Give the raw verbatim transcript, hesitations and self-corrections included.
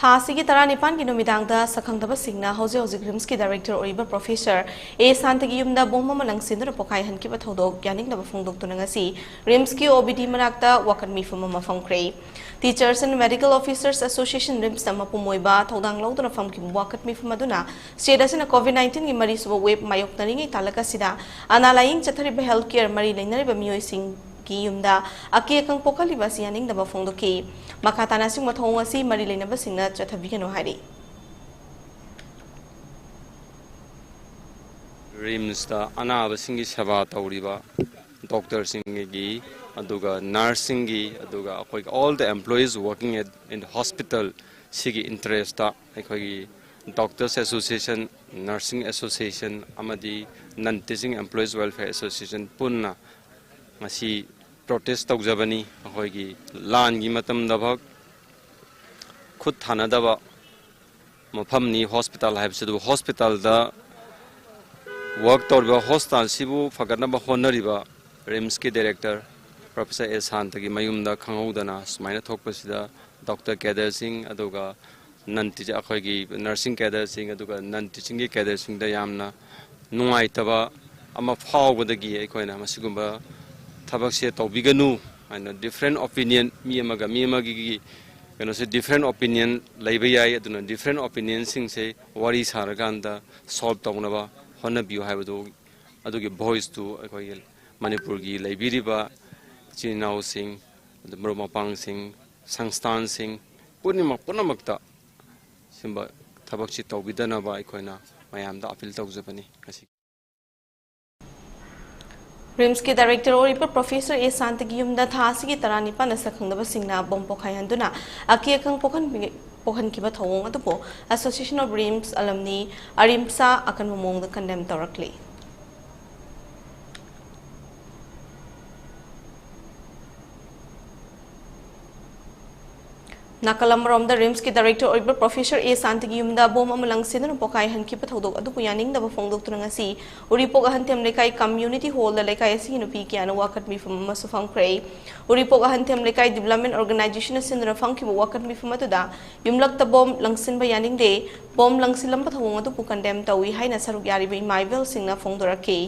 ꯊꯥ ꯑꯁꯤꯒꯤ ꯇꯔꯥꯅꯤꯄꯥꯟꯒꯤ ꯅꯨꯃꯤꯗꯥꯡꯗ ꯁꯛꯈꯪꯗꯕꯁꯤꯡꯅ ꯍꯧꯖꯤꯛ ꯍꯧꯖꯤꯛ ꯔꯤꯝꯁꯀꯤ ꯗꯥꯏꯔꯦꯛꯇꯔ ꯑꯣꯏꯔꯤꯕ ꯄ꯭ꯔꯣꯐꯦꯁꯔ ꯑꯦ ꯁꯥꯟꯇꯒꯤ ꯌꯨꯝꯗ ꯕꯣꯝ ꯑꯃ ꯂꯪꯁꯤꯟꯗꯨꯅ ꯄꯣꯈꯥꯏꯍꯟꯈꯤꯕ ꯊꯧꯗꯣꯛ ꯌꯥꯅꯤꯡꯗꯕ ꯐꯣꯡꯗꯣꯛꯇꯨꯅ ꯉꯁꯤ ꯔꯤꯝꯁꯀꯤ ꯑꯣ ꯕꯤ ꯗꯤ ꯃꯅꯥꯛꯇ ꯋꯥꯀꯠ ꯃꯤꯐꯝ ꯑꯃ ꯐꯝꯈ꯭ꯔꯦ꯫ Teachers and Medical Officers Association ꯔꯤꯝꯁꯅ ꯃꯄꯨꯝ ꯑꯣꯏꯕ ꯊꯧꯗꯥꯡ ꯂꯧꯗꯨꯅ ꯐꯝꯈꯤꯕ ꯋꯥꯀꯠ ꯃꯤꯐꯝ ꯑꯗꯨꯅ state ꯑꯁꯤꯅ COVID nineteen ꯒꯤ ꯃꯔꯤꯁꯨꯕ wave ꯃꯥꯌꯣꯛꯅꯔꯤꯉꯩ ꯇꯥꯂꯛ ꯑꯁꯤꯗ ꯑꯅꯥ ꯂꯥꯌꯦꯡ ꯆꯠꯊꯔꯤꯕ health care ꯃꯔꯤ ꯂꯩꯅꯔꯤꯕ ꯃꯤꯑꯣꯏꯁꯤꯡꯒꯤ ꯌꯨꯝꯗ ꯑꯀꯤ ꯑꯀꯪ ꯄꯣꯛꯍꯜꯂꯤꯕ ꯑꯁꯤ ꯌꯥꯅꯤꯡꯗꯕ ꯐꯣꯡꯗꯣꯛꯈꯤ꯫ ꯃꯈꯥ ꯇꯥꯅ ꯑꯁꯤꯒꯨꯝꯕ ꯊꯧꯑꯣꯡ ꯑꯁꯤ ꯃꯔꯤ ꯂꯩꯅꯕꯁꯤꯡꯅ ꯆꯠꯊꯕꯤꯒꯅꯨ ꯍꯥꯏꯔꯤ꯫ ꯔꯤꯝꯁꯇ ꯑꯅꯥꯕꯁꯤꯡꯒꯤ ꯁꯦꯕꯥ ꯇꯧꯔꯤꯕ ꯗꯣꯛꯇꯔꯁꯤꯡꯒꯤ, ꯑꯗꯨꯒ ꯅꯔꯁꯁꯤꯡꯒꯤ, ꯑꯗꯨꯒ ꯑꯩꯈꯣꯏꯒꯤ all the employees working at in the hospital ꯁꯤꯒꯤ ꯏꯟꯇꯔꯦꯁꯇ ꯑꯩꯈꯣꯏꯒꯤ Doctors Association, Nursing Association ꯑꯃꯗꯤ Non Teaching Employees Welfare Association ꯄꯨꯟꯅ ꯉꯁꯤ ꯄ꯭ꯔꯣꯇꯦꯁ ꯇꯧꯖꯕꯅꯤ꯫ ꯑꯩꯈꯣꯏꯒꯤ ꯂꯥꯟꯒꯤ ꯃꯇꯝꯗ ꯐꯥꯎ ꯈꯨꯠ ꯊꯥꯅꯗꯕ ꯃꯐꯝꯅꯤ ꯍꯣꯁꯄꯤꯇꯥꯜ ꯍꯥꯏꯕꯁꯤ꯫ ꯑꯗꯨꯕꯨ ꯍꯣꯁꯄꯤꯇꯥꯜꯗ ꯋꯥꯔꯛ ꯇꯧꯔꯤꯕ, ꯍꯣꯁꯄꯤꯇꯥꯜꯁꯤꯕꯨ ꯐꯒꯠꯅꯕ ꯍꯣꯠꯅꯔꯤꯕ ꯔꯤꯝꯁꯀꯤ ꯗꯥꯏꯔꯦꯛꯇꯔ ꯄ꯭ꯔꯣꯐꯦꯁꯔ ꯑꯦ ꯁꯥꯟꯇꯒꯤ ꯃꯌꯨꯝꯗ ꯈꯪꯍꯧꯗꯅ ꯁꯨꯃꯥꯏꯅ ꯊꯣꯛꯄꯁꯤꯗ ꯗꯣꯛꯇꯔ ꯀꯦꯗꯔꯁꯤꯡ, ꯑꯗꯨꯒ ꯅꯟ ꯇꯤꯆ-, ꯑꯩꯈꯣꯏꯒꯤ ꯅꯔꯁꯤꯡ ꯀꯦꯗꯔꯁꯤꯡ, ꯑꯗꯨꯒ ꯅꯟ ꯇꯤꯆꯤꯡꯒꯤ ꯀꯦꯗꯔꯁꯤꯡꯗ ꯌꯥꯝꯅ ꯅꯨꯡꯉꯥꯏꯇꯕ ꯑꯃ ꯐꯥꯎꯕꯗꯒꯤ ꯑꯩꯈꯣꯏꯅ ꯃꯁꯤꯒꯨꯝꯕ ꯊꯕꯛꯁꯦ ꯇꯧꯕꯤꯒꯅꯨ ꯍꯥꯏꯅ different opinion, ꯃꯤ ꯑꯃꯒ ꯃꯤ ꯑꯃꯒꯤ ꯀꯩꯅꯣꯁꯦ, different opinion ꯂꯩꯕ ꯌꯥꯏ꯫ ꯑꯗꯨꯅ different opinionꯁꯤꯡꯁꯦ ꯋꯥꯔꯤ ꯁꯥꯔꯀꯥꯟꯗ solve ꯇꯧꯅꯕ ꯍꯣꯠꯅꯕꯤꯌꯨ ꯍꯥꯏꯕꯗꯨ, ꯑꯗꯨꯒꯤ voiceꯇꯨ ꯑꯩꯈꯣꯏꯒꯤ ꯃꯅꯤꯄꯨꯔꯒꯤ ꯂꯩꯕꯤꯔꯤꯕ ꯏꯆꯤꯟ ꯏꯅꯥꯎꯁꯤꯡ, ꯑꯗꯨ ꯃꯔꯨꯞ ꯃꯄꯥꯡꯁꯤꯡ, ꯁꯪꯁꯊꯥꯟꯁꯤꯡ ꯄꯨꯝꯅꯃꯛ, ꯄꯨꯝꯅꯃꯛꯇ ꯁꯤꯒꯨꯝꯕ ꯊꯕꯛꯁꯤ ꯇꯧꯕꯤꯗꯅꯕ ꯑꯩꯈꯣꯏꯅ ꯃꯌꯥꯝꯗ appeal ꯇꯧꯖꯕꯅꯤ ꯉꯁꯤ꯫ ꯔꯤꯝꯁꯀꯤ ꯗꯥꯏꯔꯦꯛꯇꯔ ꯑꯣꯏꯔꯤꯕ ꯄ꯭ꯔꯣꯐꯦꯁꯔ ꯑꯦ ꯁꯥꯟꯇꯒꯤ ꯌꯨꯝꯗ ꯊꯥ ꯑꯁꯤꯒꯤ ꯇꯔꯥꯅꯤꯄꯥꯟꯗ ꯁꯛꯈꯪꯗꯕꯁꯤꯡꯅ ꯕꯣꯝ ꯄꯣꯈꯥꯏꯍꯟꯗꯨꯅ ꯑꯀꯤ ꯑꯀꯪ ꯄꯣꯛꯍꯟꯕꯤ-, ꯄꯣꯛꯍꯟꯈꯤꯕ ꯊꯧꯑꯣꯡ ꯑꯗꯨꯕꯨ Association of RIMS Alumni, ꯑꯔꯤꯝꯁꯥ, ꯑꯀꯟꯕ ꯃꯑꯣꯡꯗ condemn ꯇꯧꯔꯛꯂꯤ꯫ ꯅꯥꯀꯜ ꯑꯃꯔꯣꯝꯗ ꯔꯤꯝꯁꯀꯤ ꯗꯥꯏꯔꯦꯛꯇꯔ ꯑꯣꯏꯕ ꯄ꯭ꯔꯣꯐꯦꯁꯔ ꯑꯦ ꯁꯥꯟꯇꯒꯤ ꯌꯨꯝꯗ ꯕꯣꯝ ꯑꯃ ꯂꯪꯁꯤꯟꯗꯨꯅ ꯄꯣꯈꯥꯏꯍꯟꯈꯤꯕ ꯊꯧꯗꯣꯛ ꯑꯗꯨꯕꯨ ꯌꯥꯅꯤꯡꯗꯕ ꯐꯣꯡꯗꯣꯛꯇꯨꯅ ꯉꯁꯤ ꯎꯔꯤꯄꯣꯛ ꯑꯍꯟꯊꯦꯝ ꯂꯩꯀꯥꯏ ꯀꯝ ꯌꯨꯅꯤꯇꯤ ꯍꯣꯜꯗ ꯂꯩꯀꯥꯏ ꯑꯁꯤꯒꯤ ꯅꯨꯄꯤ ꯀꯌꯥꯅ ꯋꯥꯀꯠ ꯃꯤꯐꯝ ꯑꯃꯁꯨ ꯐꯝꯈ꯭ꯔꯦ꯫ ꯎꯔꯤꯄꯣꯛ ꯑꯍꯟꯊꯦꯝ ꯂꯩꯀꯥꯏ ꯗꯤꯕꯂꯞꯃꯦꯟ ꯑꯣꯔꯒꯅꯥꯏꯖꯦꯁꯟꯅ ꯁꯤꯟꯗꯨꯅ ꯐꯝꯈꯤꯕ ꯋꯥꯀꯠ ꯃꯤꯐꯝ ꯑꯗꯨꯗ ꯌꯨꯝꯂꯛꯇ ꯕꯣꯝ ꯂꯪꯁꯤꯟꯕ ꯌꯥꯅꯤꯡꯗꯦ, ꯕꯣꯝ ꯂꯪꯁꯤꯜꯂꯝꯕ ꯊꯧꯑꯣꯡ ꯑꯗꯨꯕꯨ ꯀꯟꯗꯦꯝ ꯇꯧꯏ ꯍꯥꯏꯅ ꯁꯔꯨꯛ ꯌꯥꯔꯤꯕ ꯏꯃꯥ ꯏꯕꯦꯜꯁꯤꯡꯅ ꯐꯣꯡꯗꯣꯔꯛꯈꯤ꯫